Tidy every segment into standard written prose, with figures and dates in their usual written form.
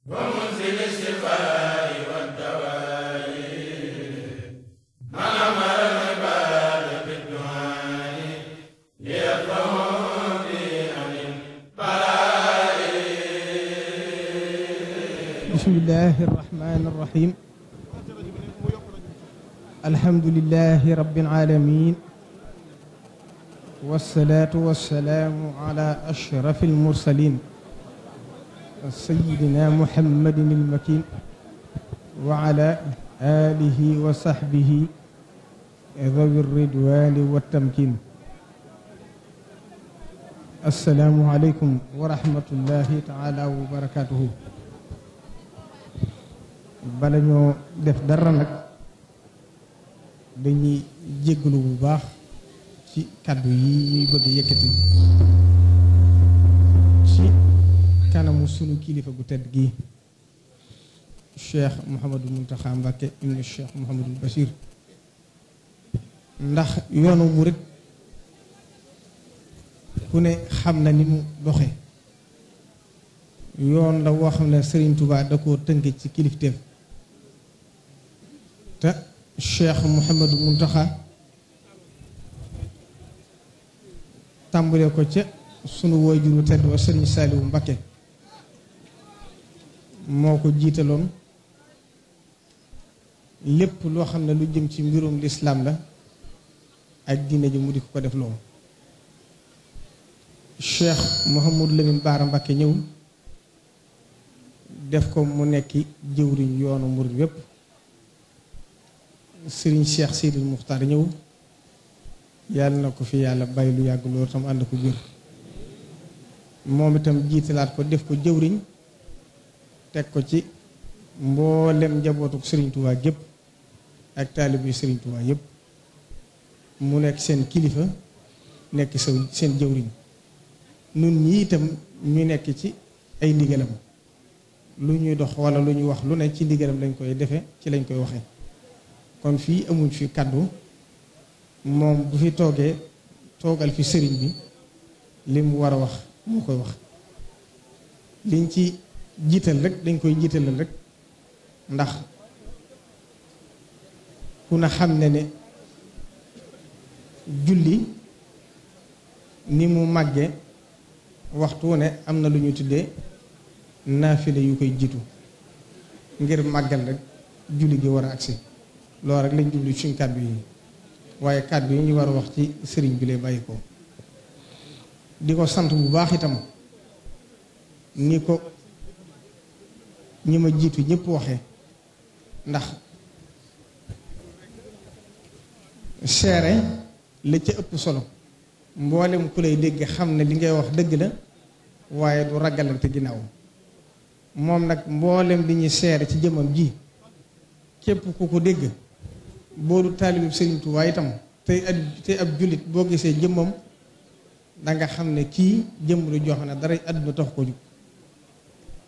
ومنزل الشفاء والدواء من أمر العباد بالدعاء ليدفعوا به عن البلاء. بسم الله الرحمن الرحيم. الحمد لله رب العالمين، والصلاة والسلام على أشرف المرسلين سيدنا محمد المكين وعلى آله وصحبه ذوي الرضوان والتمكين. السلام عليكم ورحمة الله تعالى وبركاته. bala ñoo def dara nag dañuy jégalu bu baax ci kàddu yi ñuy bëgg yëkkati ci kanamu sunu kilifa gu tedd gi Cheikh Mouhamadou Mountakha Mbacké ibn Cheikh Mouhamadou Bachir, ndax yoonu murit ku ne xam na ni mu doxe yoon la woo xam ne Serigne Touba da koo tënk ci kilifteef te Cheikh Mouhamadou Mountakha tàmbale ko ca sunu waajuru tedd wa Serigne Saliou Mbacké moo ko jiitaloon lépp loo xam ne lu jëm ci mbirum lislaam la ak diine ji mu di ko def loolu. Cheikh Mouhamadou Lamine Bara Mbacké ñëw def ko mu nekki jëwriñ yoonu murid wépp. Serigne Cheikh Seydil Muxtaar ñëw yàlla na ko fi yàlla bàyyi lu yàgg loolu tam ànd ko biir moom itam jiitalaat ko def ko jëwriñ teg ko ci mboolem njabootu Serigne Touba gépp ak taalib yu Serigne Touba yépp mu nekk seen kilifa nekk seen jëwriñ. nun ñi itam ñu nekk ci ay ndigalam lu ñuy dox wala lu ñuy wax lu ne ci ndigalam lañ koy defe ci lañ koy waxe kon fii amuñ fi kàddu moom bu fi toogee toogal fi sëriñ bi li mu war a wax moo koy wax. liñ ci jiital rek dañ koy jiitalal rek ndax ku na xam ne julli ni mu màgge waxtu wu ne am na lu ñu tuddee naafile yu koy jiitu ngir màggal rek julli gi war a agsi loolu rek lañ jublu suñ kàddu yi waaye kàddu yi ñu war a wax ci sëriñ bi lay bàyyi ko di ko sant bu baax itam ni ko ñi ma jiitu ñëpp waxee ndax seere la ca ëpp solo mboolem ku lay dégg xam ne li ngay wax dëgg la waaye du ragalante ginnaaw moom nag mboolem li ñuy seere ci jëmam ji képp ku ko dégg boo du taalibu Serigne Touba itam tey ab jullit boo gisee jëmmam danga xam ne kii jëmm lu jox na dara àdduna tax ko jug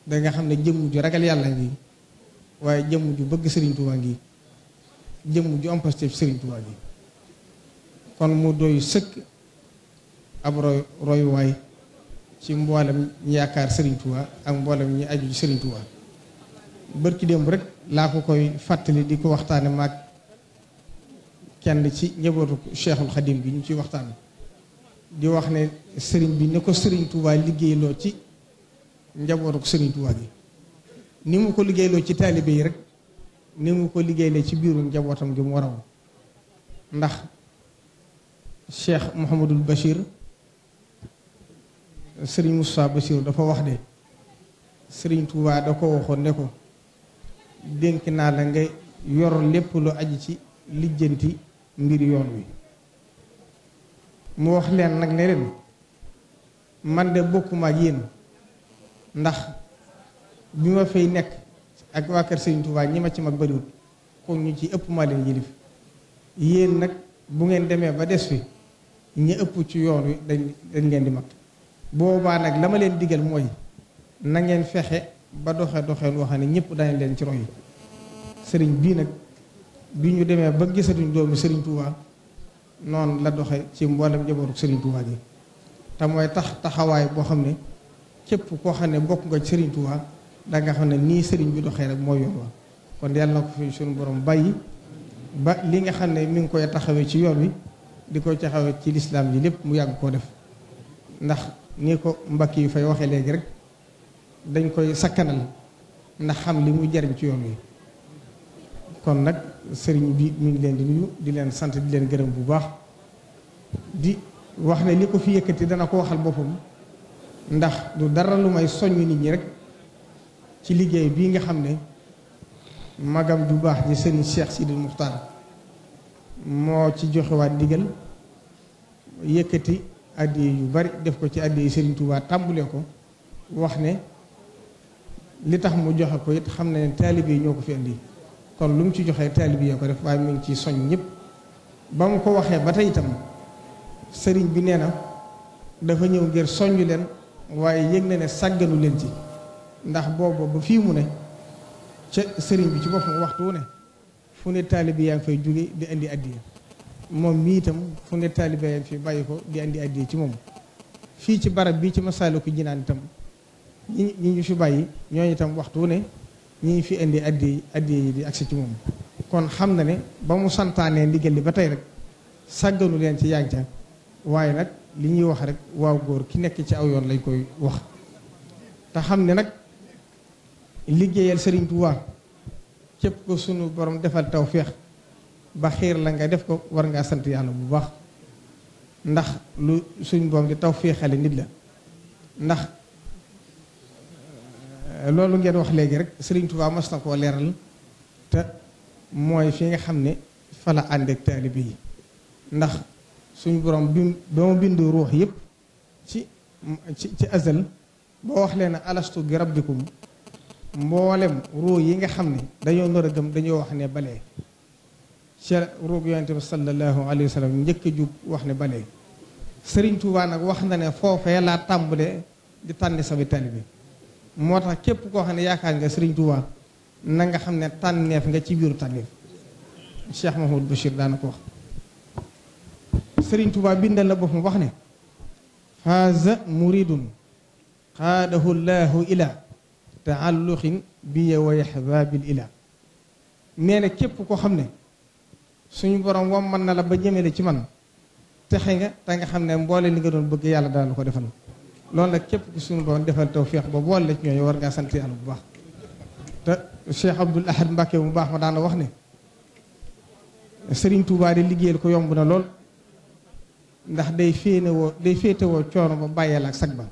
danga xam ne jëmm ju ragal yàlla ngi waaye jëmm ju bëgg Serigne Touba ngi jëmm ju am pastef Serigne Touba ngi kon mu doy sëkk ab royuwaay ci mboolem ñi yaakaar Serigne Touba ak mboolem ñi aju ci Serigne Touba. bërki démb rek laa ko koy fàttali di ko waxtaane maag kenn ci njabootu Cheikhul Khadim bi ñu ciy waxtaan di wax ne sëriñ bi ne ko Serigne Touba liggéeyloo ci njabootu Serigne Touba gi ni mu ko liggéeyloo ci taalibe yi rek ni mu ko liggéeyloo ci biiru njabootam gi mu waraw ndax Cheikh Mouhamadul Bachir Serigne Moussa Bachir dafa wax de Serigne Touba da ko waxoon ne ko dénk naa la nga yor lépp lu aji ci lijjanti mbir yoon wi. mu wax leen nag ne leen man de bokkuma ak yéen ndax bi ma fay nekk ak waa kër Serigne Touba ñi ma ci mag bariwut kon ñu ci ëpp maa leen yilif yéen nag bu ngeen demee ba des fi ñi ëpp ci yoon wi dañ leen di mag boobaa nag la ma leen digal mooy na ngeen fexe ba doxeen wax ne ñëpp dañ leen ci roy sëriñ bii nag bi ñu demee ba gisatuñ doomi Serigne Touba noonu la doxe ci mboolem njabootu Serigne Touba gi te mooy taxawaay boo xam ne képp koo xam ne bokk nga Serigne Touba da nga xam ne nii Serigne bi doxee rek mooy yoon wa kon yàlla na ko fi suñu borom bàyyi ba li nga xam ne mi ngi koy taxawee ci yoon wi di koy taxawee ci lislaam ji lépp mu yàgg koo def ndax ni ko mbakk yi fay waxee léegi rek dañ koy sakkanal ndax xam li muy jariñ ci yoon wi kon nag sëriñ bi mi ngi leen di nuyu di leen sant di leen gërëm bu baax di wax ne li ko fi yëkkati dana ko waxal boppam ndax du dara lu may soññ nit ñi rek ci liggéey bii nga xam ne magam ju baax ji sëriñ Cheikh Sidil Muxtaar moo ci joxewaat ndigal yëkkati addiye yu bari def ko ci addiye sëriñ Touba tàmbulee ko wax ne li tax mu joxe ko it xam ne taalibe yi ñoo ko fi indi kon lu mu ci joxee taalibe yi ko def waaye mu ngi ci soñ ñëpp ba mu ko waxee ba tey itam sëriñ bi nee na dafa ñëw ngir soññ leen waaye yëg na ne sàgganu leen ci ndax boobu ba fii mu ne ca sëriñ bi ci boppam waxtu wu ne fu ne taalibe yaa ngi fay jóge di indi addiya moom mii itam fu ne taalibe yaa ngi fi bàyyi ko di indi addiya ci moom fii ci barab bii ci Masaalikul Jinaan itam ñi ñu fi bàyyi ñooñu itam waxtu wu ne ñi ngi fi indi addiya yi di agsi ci moom kon xam na ne ba mu santaanee ndigal li ba tey rek sàgganu leen ci yàgg ca waaye nag li ñuy wax rek waaw góor ki nekk ci aw yoon lañ koy wax te xam ne nag liggéeyal Sëriñ Tuubaa képp ko sunu borom defal tawféex ba xiir la nga def ko war ngaa sant yàlla bu baax ndax lu suñ borom di tawféexale nit la ndax loolu ngeen wax léegi rek Sëriñ Tuubaa mas na koo leeral te mooy fi nga xam ne fa la ànd ak taalibe yi ndax suñ borom bi ba mu bindu ruux yëpp ci azal boo wax leen alastu bi rabbikum mboolem ruux yi nga xam ne dañoo nar a gëm dañoo wax ne balee ci ruux yonente bi sallallahu alayhi wa sallam njëkk a jug wax ne balee Sëriñ Tuubaa nag wax na ne foofee laa tàmbale di tànni sami taalibe moo tax képp koo xam ne yaakaar nga Sëriñ Tuubaa na nga xam ne tànneef nga ci biiru tànneef Cheikh Mahmoud Bachir daana ko wax Sëriñ Tuubaa bindal la boppam wax ne faaza muridun xaadahu llahu ila taalluqin bi wa yaxbaabil ila nee na képp koo xam ne suñu borom wam mën na la ba jëmele ci man texe nga te nga xam ne mboole li nga doon bëgg yàlla daal ko defal loolu nag képp ku suñu borom defal tawféex ba boole la ci ñooñu war ngaa sant yàlla bu baax te Cheikh Abdoul Ahad Mbacke bu baax ma daana wax ne Sëriñ Tuubaa di liggéeyal ko yomb na lool ndax day féetewoo coono ba bàyyeel ak sag ba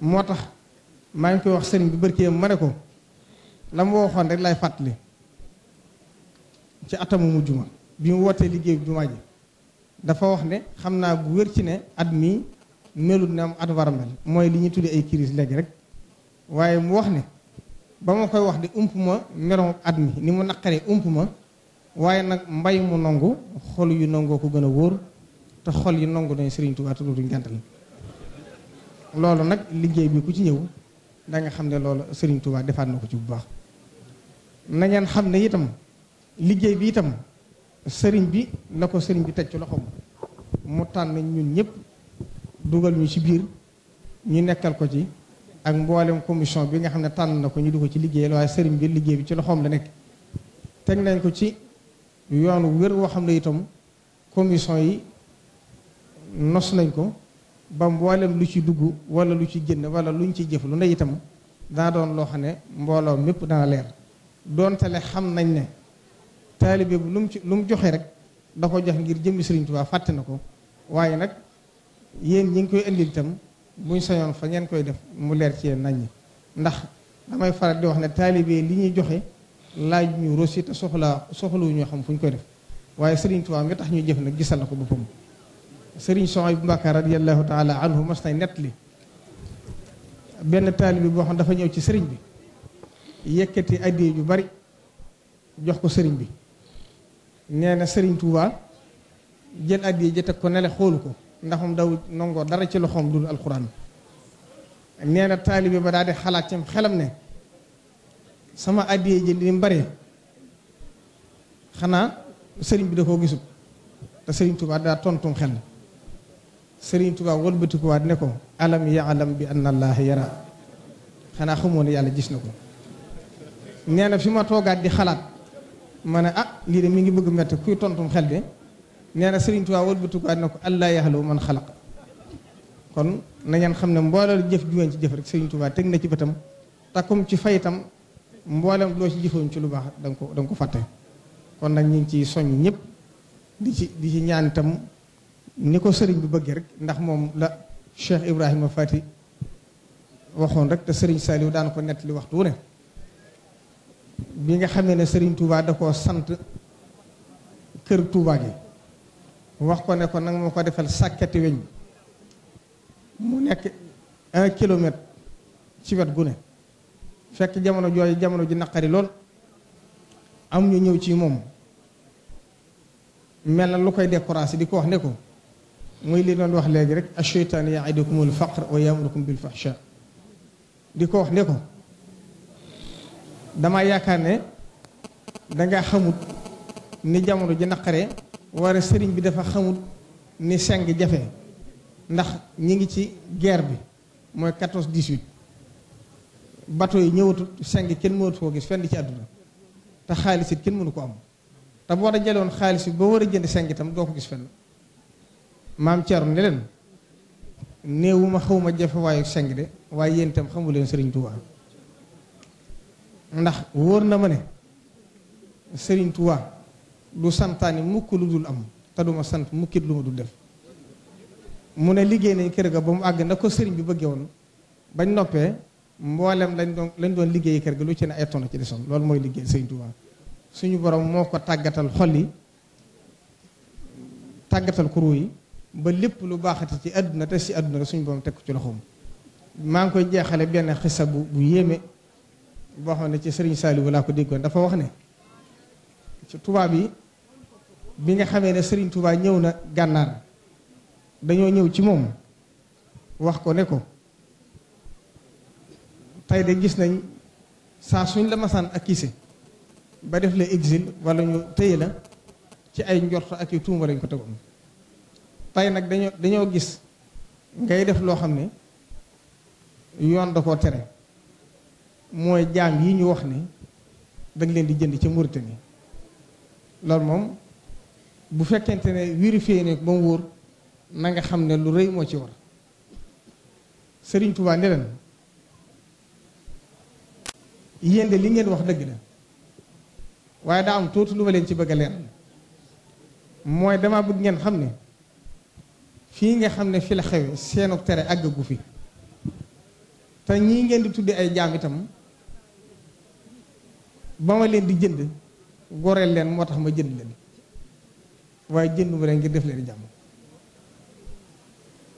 moo tax maa ngi koy wax sëriñ bi barkee ma ne ko la ma waxoon rek lay fàttali ci atamu mujj ma bi mu wootee liggéey bu jumaa ji dafa wax ne xam naa bu wér ci ne at mii melut ne am at war a mel mooy li ñuy tuddee ay crise léegi rek waaye mu wax ne ba ma koy wax de ump ma meloom at mi ni mu naqaree ump ma waaye nag mbay mu nangu xol yu nangoo ko gën a wóor te xol yi nangu dañ Sëriñ Tuubaa te dootuñ gàntal loolu nag liggéey bi ku ci ñëw da nga xam ne loolu Sëriñ Tuubaa defaat na ko ci bu baax na ngeen xam ne itam liggéey bi itam sëriñ bi la ko sëriñ bi teg ci loxoom mu tànn ñun ñëpp dugal ñu ci biir ñu nekkal ko ci ak mboolem commission bi nga xam ne tànn na ko ñu di ko ci liggéeyal waaye sëriñ bi liggéey bi ci loxoom la nekk teg nañ ko ci yoonu wér woo xam ne itam commission yi nos nañ ko ba mboolem lu ci dugg wala lu ci génn wala lu ñu ci jëf lu ne itam daa doon loo xam ne mbooloo mépp dana leer doontale xam nañ ne taalibe bu lu mu joxe rek da ko jox ngir jëmmi Sëriñ Tuubaa fàtte na ko waaye nag yéen ñi ngi koy indil itam buñ sañoon fa ngeen koy def mu leer ci yéen naññi ndax damay faral di wax ne taalibe li ñuy joxe laaj ñu rosi te soxlawu ñoo xam fu ñu koy def waaye Sëriñ Tuubaa mi tax ñuy jëf nag gisal na ko boppam Sëriñ Souhaïbou Mbacké radiyallahu taala anhu mas nay nett li benn taalibe boo xam dafa ñëw ci sëriñ bi yëkkati addiya yu bari jox ko sëriñ bi nee na Sëriñ Tuubaa jël addiya ji teg ko nele xoolu ko ndax moom daw nangoo dara ci loxoom dul alxuraan nee na taalibe ba daal di xalaat ci xelam ne sama addiya ji li mu bare xanaa sëriñ bi da koo gisut te Serigne Touba daa tontum xel Serigne Touba wëlbatikuwaat ne ko alam ya'lam bi anna Allah yara xanaa xamoo ne yàlla gis na ko. nee na fi ma toogaat di xalaat ma ne lii de mi ngi bëgg metti kuy tontum xel de nee na Serigne Touba wëlbatikuwaat ne ko allah yaxlu man xalaq. kon na ngeen xam ne mboolem jëf ju ngeen ci jëf rek Serigne Touba teg na ci bëtam takkum ci fay itam mboolem loo ci jëfoon ci lu baax da nga ko fàtte. kon nag ñu ngi ciy soññ ñëpp di ci ñaan itam ni ko sëriñ bi bëggee rek ndax moom la Cheikh Ibrahima Fati waxoon rek te Serigne Saliou daan ko nettali waxtu wu ne bi nga xamee ne Serigne Touba da koo sant kër Touba gi wax ko ne ko nag moo ko defal sàkkati weñ mu nekk 1 kilomètre ci wet gu ne fekk jamono jooju jamono ji naqari lool am ñu ñëw ci moom mel na lu koy découragé di ko wax ne ko muy li doon wax léegi rek ash-shaytaan ya'idukumul faqr wa ya'murukum bil fahsha di ko wax ne ko damaa yaakaar ne dangaa xamut ni jamono ji naqaree war a sëriñ bi dafa xamut ni seng jafe ndax ñi ngi ci guerre bi mooy 14-18 bateau yi ñëwatut seng kenn mënatu koo gis fenn ci àdduna te xaalis it kenn mënu ko am te boo dajalewoon xaalis bi boo war a jënd seng itam doo ko gis fenn maam Thierno ne leen néewuma xawma jafe waayu seng de waaye yéen itam xamu leen Serigne Touba ndax wóor na ma ne Serigne Touba du santaani mukk lu dul am te duma sant mukkit lu ma dul def mu ne liggéey nañ kër ga ba mu àgg na ko sëriñ bi bëggee woon bañ noppee mboolem lañ doon liggéey kër ga lu ci ne ay tonn ci desoon loolu mooy liggéey Serigne Touba suñu borom moo ko tàggatal xol yi tàggatal kuru yi ba lépp lu baaxati ci àdduna te si àdduna rek suñu borom teg ko ci loxoom. maa ngi koy jeexale benn xisa bu yéeme boo xam ne ci Serigne Saliou laa ko déggoon dafa wax ne ci tubaab yi bi nga xamee ne Serigne Touba ñëw na gànnaar dañoo ñëw ci moom wax ko ne ko tey de gis nañ saa suñ la masaan ak kiise ba def la exil wala ñu téye la ci ay njort ak yu tuuma lañ ko tegoon tey nag dañoo gis ngay def loo xam ne yoon da koo tere mooy jaam yi ñu wax ne dañ leen di jënd ci Mauritanie loolu moom bu fekkente ne vérifié ne ba mu wóor na nga xam ne lu rëy moo ci war Serigne Touba ne leen yéen de li ngeen wax dëgg la waaye daa am tuuti lu ma leen ci bëgg a leeral mooy dama bëgg ngeen xam ne fii nga xam ne fi la xewe seenu tere àggagu fi te ñii ngeen di tudde ay jaam itam ba ma leen di jënd goreel leen moo tax ma jënd leen waaye jënduma leen ngir def leen jàmm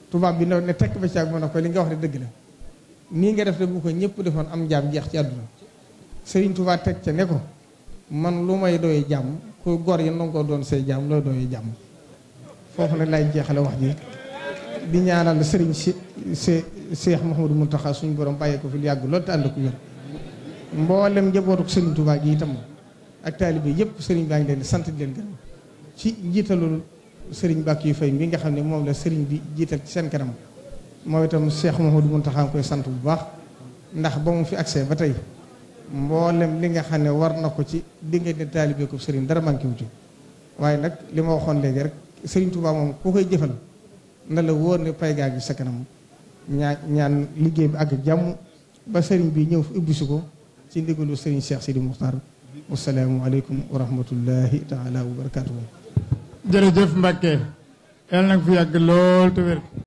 tubaab bi ne tekk ba ci ak mën a ko li nga wax de dëgg la nii nga def de bu ko ñëpp defoon am jaam jeex ci àdduna Serigne Touba teg ca ne ko man lu may doyee jàmm ku gor yi nangoo doon say jàmm looy doyee jàmm foofu nag lay jeexale wax ji di ñaanal Serigne Cheikh Mouhamadou Mountakha suñu borom bàyyee ko fi lu yàgg lool te ànd ko wér mboolem njabootuk Serigne Touba gi itam ak taalibe yëpp Serigne baa ngi leen di sant di leen gërëm ci njiitalul Serigne Bakk yu fay mi nga xam ne moom la Serigne bi jiital ci seen kanam moom itam Cheikh Mouhamadou Mountakha nga koy sant bu baax ndax ba mu fi accès ba tey mboolem li nga xam ne war na ko ci diggante taalibe ko Serigne dara manqué wu ci waaye nag li ma waxoon léegi rek Serigne Touba moom ku koy jëfal na la wóor ne pay gaa gi sa kanam ñaan liggéey bi ak jàmm ba Serigne bi ñëw fi ubbisu ko ci ndigalu Serigne Cheikh Sidi Moukhtar wasalaamu aleykum wa rahmatullahi taala wa barakatuhu. jërëjëf Mbacke yàlla na nga fi yàgg lool te wér.